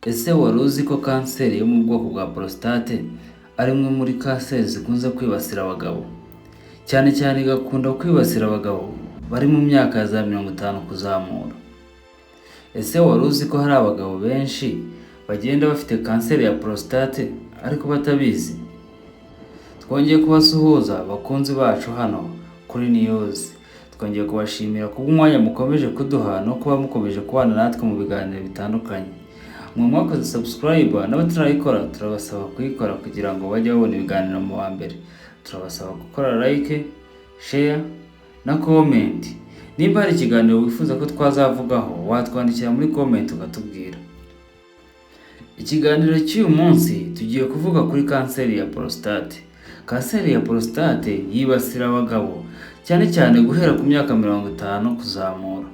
Ese wari uzi ko kanseri yo mu bwoko bwa prostate ari imwe muri kanseri zikunze kwibasira abagabo? Cyane cyane igakunda kwibasira abagabo bari mu myaka ya za 50 kuzamura. Ese wari uzi ko hari abagabo benshi bagenda bafite kanseri ya prostate ariko batabizi? Twongeye kubasuhuza bakunzi bacu hano kuri News. Twongeye kubashimira kubw'umwanya mukomeje kuduha no kuba mukomeje kubana natwe mu biganiro bitandukanye. Mwe mwakoze subscribe n'abatarayikora turabasaba kuyikora kugira ngo bajye babona ibiganiro mu wa mbere. Turabasaba gukora like, share na comment. Nimba hari ikiganiro wifuza ko twazavugaho, watwandikira muri comment ukatubwira. Ikiganiro cy'uyu munsi tugiye kuvuga kuri kanseri ya prostate. Kanseri ya prostate yibasira abagabo cyane cyane guhera ku myaka 50 kuzamura.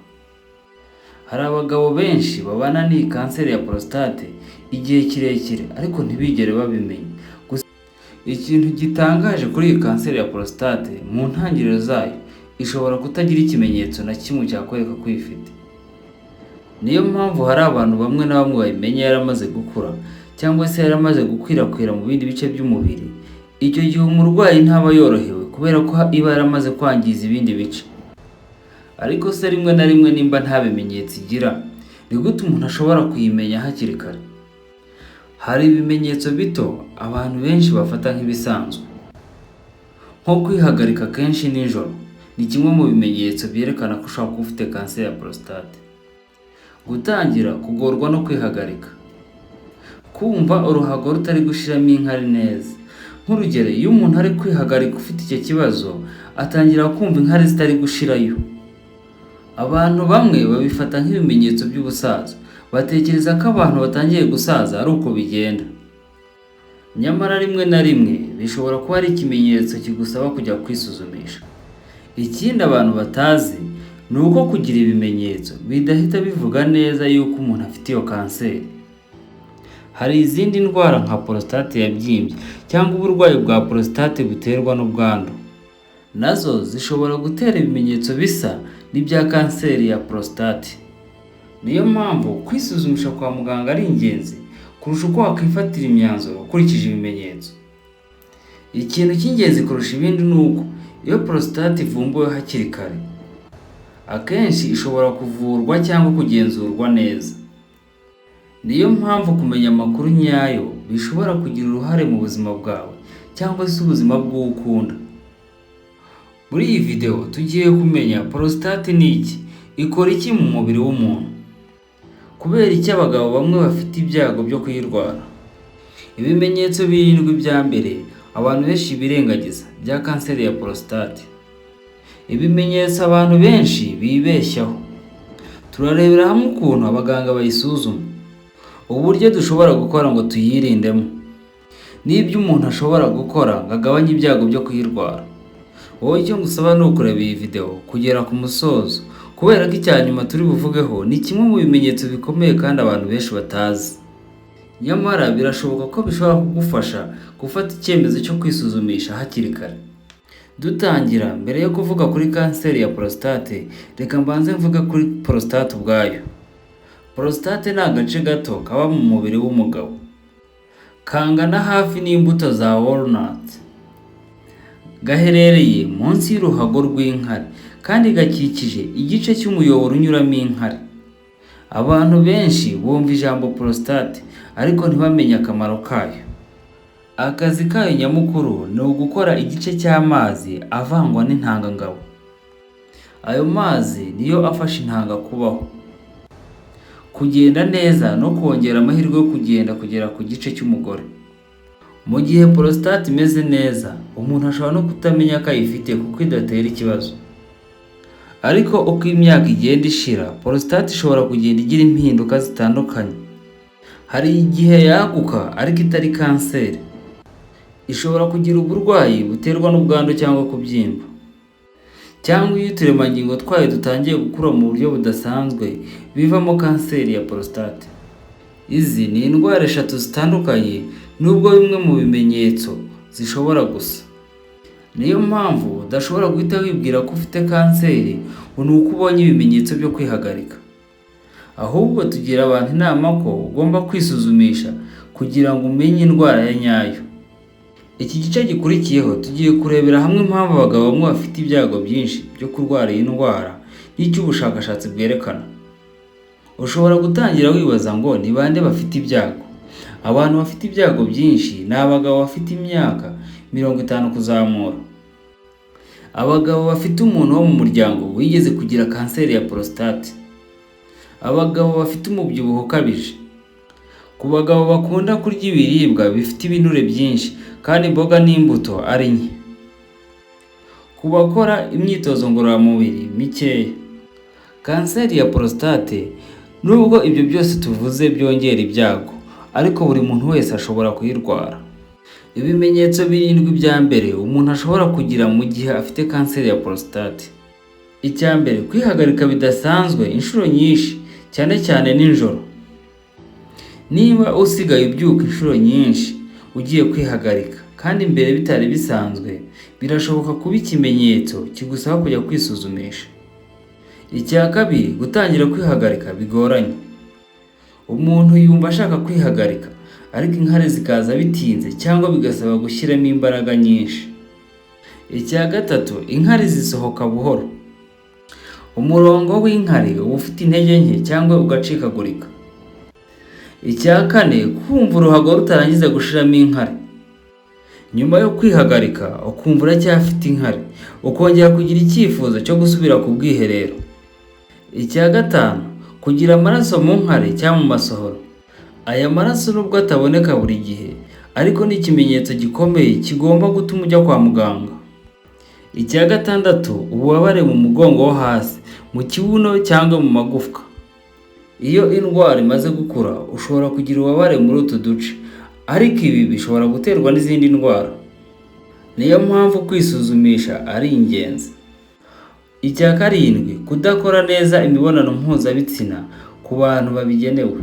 Hari abagabo benshi babana n'iyi kanseri ya prostate igihe kirekire ariko ntibigere babimenya. Gusa ikintu gitangaje kuri iyi kanseri ya prostate, mu ntangiriro zayo ishobora kutagira ikimenyetso na kimwe cyakwereka ko uyifite. Niyo mpamvu hari abantu bamwe na bamwe bayimenya yaramaze gukura cyangwa se yaramaze gukwirakwira mu bindi bice by'umubiri. Icyo gihe umurwayi ntaba yorohewe kubera ko iba yaramaze kwangiza ibindi bice. Ariko se rimwe na rimwe nimba nta bimenyetso igira, ni gute umuntu ashobora kuyimenya hakiri kare? Hari ibimenyetso bito abantu benshi bafata nk'ibisanzwe. Nko kwihagarika kenshi nijoro ni kimwe mu bimenyetso byerekana ko ushobora kuba ufite kanseri ya prostate. Gutangira kugorwa no kwihagarika. Kumva uruhago rutari gushiramo inkari neza. Nk'urugero, iyo umuntu ari kwihagarika ufite icyo kibazo, atangira kumva inkari zitari gushirayo. Abantu bamwe babifata nk'ibimenyetso by'ubusaza, batekereza ko abantu batangiye gusaza ari uko bigenda. Nyamara rimwe na rimwe bishobora kuba ari ikimenyetso kigusaba kujya kwisuzumisha. Ikindi abantu batazi ni uko kugira ibimenyetso bidahita bivuga neza yuko umuntu afite iyo kanseri. Hari izindi ndwara nka prostate yabyimbye cyangwa uburwayi bwa prostate buterwa n'ubwandu. Nazo zishobora gutera ibimenyetso bisa n'ibya kanseri ya prostate. Niyo mpamvu kwisuzumisha kwa muganga ari ingenzi kurusha uko wakwifatira imyanzuro ukurikije ibimenyetso. Ikintu cy'ingenzi kurusha ibindi ni uko iyo prostate ivumbuwe hakiri kare, akenshi ishobora kuvurwa cyangwa kugenzurwa neza. Niyo mpamvu kumenya amakuru nyayo bishobora kugira uruhare mu buzima bwawe cyangwa se ubuzima bw'uwo ukunda. Muri iyi video tugiye kumenya prostate ni iki, ikora iki mu mubiri w'umuntu, kubera iki abagabo bamwe bafite ibyago byo kuyirwara, ibimenyetso 7 bya mbere abantu benshi birengagiza bya kanseri ya prostate, ibimenyetso abantu benshi bibeshyaho. Turarebera hamwe ukuntu abaganga bayisuzuma, uburyo dushobora gukora ngo tuyirindemo, n'ibyo umuntu ashobora gukora ngo agabanye ibyago byo kuyirwara. Wowe icyo ngusaba ni ukureba iyi video kugera ku musozo, kubera ko icya nyuma turi buvugeho ni kimwe mu bimenyetso bikomeye kandi abantu benshi batazi. Nyamara birashoboka ko bishobora kugufasha gufata icyemezo cyo kwisuzumisha hakiri kare. Dutangira, mbere yo kuvuga kuri kanseri ya prostate, reka mbanze mvuge kuri prostate ubwayo. Prostate ni agace gato kaba mu mubiri w'umugabo, kangana hafi n'imbuto za walnut. Gaherereye munsi y'uruhago rw'inkari kandi gakikije igice cy'umuyoboro unyuramo inkari. Abantu benshi bumva ijambo prostate ariko ntibamenye akamaro kayo. Akazi kayo nyamukuru ni ugukora igice cy'amazi avangwa n'intangangabo. Ayo mazi niyo afasha intanga kubaho, kugenda neza no kongera amahirwe yo kugenda kugera ku gice cy'umugore. Mu gihe prostate imeze neza, umuntu ashobora no kutamenya ko ayifite kuko idatera ikibazo. Ariko uko imyaka igenda ishira, prostate ishobora kugenda igira impinduka zitandukanye. Hari igihe yaguka ariko itari kanseri. Ishobora kugira uburwayi buterwa n'ubwandu cyangwa kubyimba. Cyangwa iyo uturemangingo twayo dutangiye gukura mu buryo budasanzwe, bivamo kanseri ya prostate. Izi ni indwara 3 zitandukanye nubwo bimwe mu bimenyetso zishobora gusa. Niyo mpamvu udashobora guhita wibwira ko ufite kanseri ngo ni uko ubonye ibimenyetso byo kwihagarika. Ahubwo tugira abantu inama ko ugomba kwisuzumisha kugira ngo umenye indwara ya nyayo. Iki gice gikurikiyeho tugiye kurebera hamwe impamvu abagabo bamwe bafite ibyago byinshi byo kurwara iyi ndwara n'icyo ubushakashatsi bwerekana. Ushobora gutangira wibaza ngo ni bande bafite ibyago? Abantu bafite ibyago byinshi ni abagabo bafite imyaka 50 kuzamura. Abagabo bafite umuntu wo mu muryango wigeze kugira kanseri ya prostate. Abagabo bafite umubyibuho ukabije. Ku bagabo bakunda kurya ibiribwa bifite ibinure byinshi kandi imboga n'imbuto ari nke. Ku bakora imyitozo ngororamubiri mikeya. Kanseri ya prostate, nubwo ibyo byose tuvuze byongera ibyago, ariko buri muntu wese ashobora kuyirwara. Ibimenyetso 7 bya mbere umuntu ashobora kugira mu gihe afite kanseri ya prostate. Icya mbere, kwihagarika bidasanzwe inshuro nyinshi, cyane cyane nijoro. Niba usigaye ubyuka inshuro nyinshi ugiye kwihagarika kandi mbere bitari bisanzwe, birashoboka kuba ikimenyetso kigusaba kujya kwisuzumisha. Icya kabiri, gutangira kwihagarika bigoranye. Umuntu yumva ashaka kwihagarika, ariko inkari zikaza bitinze cyangwa bigasaba gushyiramo imbaraga nyinshi. Icya gatatu, inkari zisohoka buhoro. Umurongo w'inkari uba ufite intege nke cyangwa ugacikagurika. Icya kane, kumva uruhago rutarangiza gushiramo inkari. Nyuma yo kwihagarika ukumva uracyafite inkari, ukongera kugira icyifuzo cyo gusubira ku bwiherero. Icya gatanu, kugira amaraso mu nkari cyangwa mu masohoro. Aya maraso nubwo ataboneka buri gihe, ariko ni ikimenyetso gikomeye kigomba gutuma ujya kwa muganga. Icya gatandatu, ububabare mu mugongo wo hasi, mu kibuno cyangwa mu magufwa. Iyo indwara imaze gukura, ushobora kugira ububabare muri utu duce, ariko ibi bishobora guterwa n'izindi ndwara. Niyo mpamvu kwisuzumisha ari ingenzi. Icya karindwi, kudakora neza imibonano mpuzabitsina ku bantu babigenewe.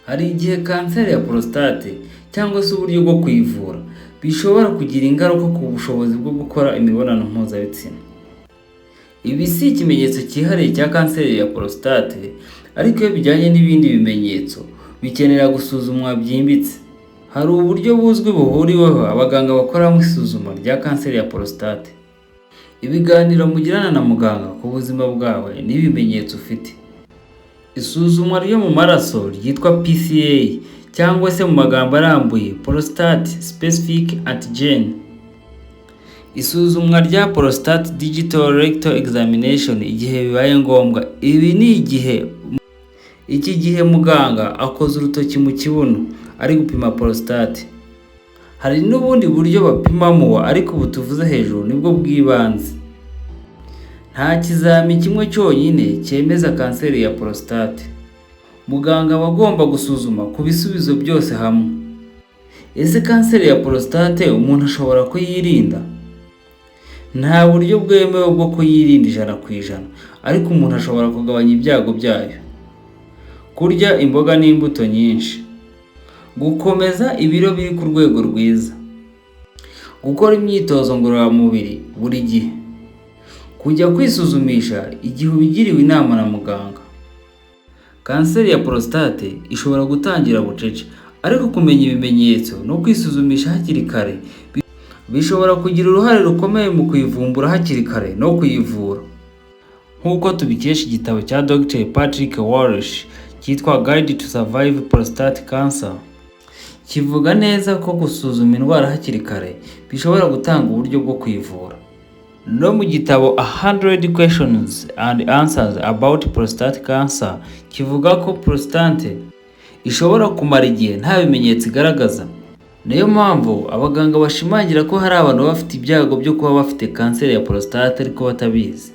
Hari igihe kanseri ya prostate cyangwa se uburyo bwo kuyivura bishobora kugira ingaruka ku bushobozi bwo gukora imibonano mpuzabitsina. Ibi si ikimenyetso cyihariye cya kanseri ya prostate, ariko iyo bijyanye n'ibindi bimenyetso bikenera gusuzumwa byimbitse. Hari uburyo buzwi buhuriweho abaganga bakoramo isuzuma rya kanseri ya prostate. Ibiganiro mugirana na muganga ku buzima bwawe n'ibimenyetso ufite. Isuzumwa ryo mu maraso ryitwa PSA cyangwa se mu magambo arambuye Prostate Specific Antigen. Isuzumwa rya Prostate Digital Rectal Examination igihe bibaye ngombwa. Ibi ni igihe iki gihe muganga akoza urutoki mu kibuno ari gupima prostate. Hari n'ubundi buryo bapimamo, ariko ubu tuvuze hejuru nibwo bw'ibanze. Nta kizami kimwe cyonyine cyemeza kanseri ya prostate. Muganga aba agomba gusuzuma ku bisubizo byose hamwe. Ese kanseri ya prostate umuntu ashobora kuyirinda? Nta buryo bwemewe bwo kuyirinda 100%, ariko umuntu ashobora kugabanya ibyago byayo. Kurya imboga n'imbuto nyinshi, gukomeza ibiro biri ku rwego rwiza, gukora imyitozo ngororamubiri buri gihe, kujya kwisuzumisha igihe ubigiriwe inama na muganga. Kanseri ya prostate ishobora gutangira bucece, ariko kumenya ibimenyetso no kwisuzumisha hakiri kare bishobora kugira uruhare rukomeye mu kuyivumbura hakiri kare no kuyivura. Nk'uko tubikesha igitabo cya Dr. Patrick Walsh cyitwa Guide to Survive Prostate Cancer, kivuga neza ko gusuzuma indwara hakiri kare bishobora gutanga uburyo bwo kuyivura. No mu gitabo 100 Questions and Answers About Prostate Cancer kivuga ko prostate ishobora kumara igihe nta bimenyetso igaragaza. Niyo mpamvu abaganga bashimangira ko hari abantu baba bafite ibyago byo kuba bafite kanseri ya prostate ariko batabizi.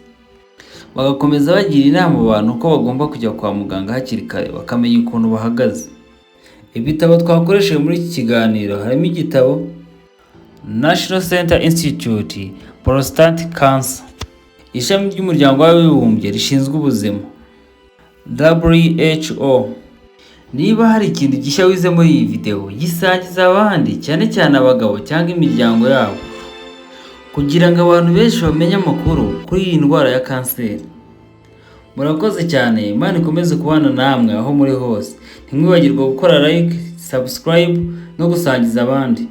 Bagakomeza bagira inama abantu ko bagomba kujya kwa muganga hakiri kare bakamenya ukuntu bahagaze. Ibitabo twakoresheje muri iki kiganiro harimo igitabo National Center Institute Prostate Cancer, ishami ry'umuryango w'abibumbye rishinzwe ubuzima WHO. Niba hari ikintu gishya wize muri iyi video, gisangiza abandi, cyane cyane abagabo cyangwa imiryango yabo, kugira ngo abantu benshi bamenye amakuru kuri iyi ndwara ya kanseri. Murakoze cyane, Imana ikomeze kubana namwe aho muri hose. Ntimwibagirwe gukora like, subscribe no gusangiza abandi.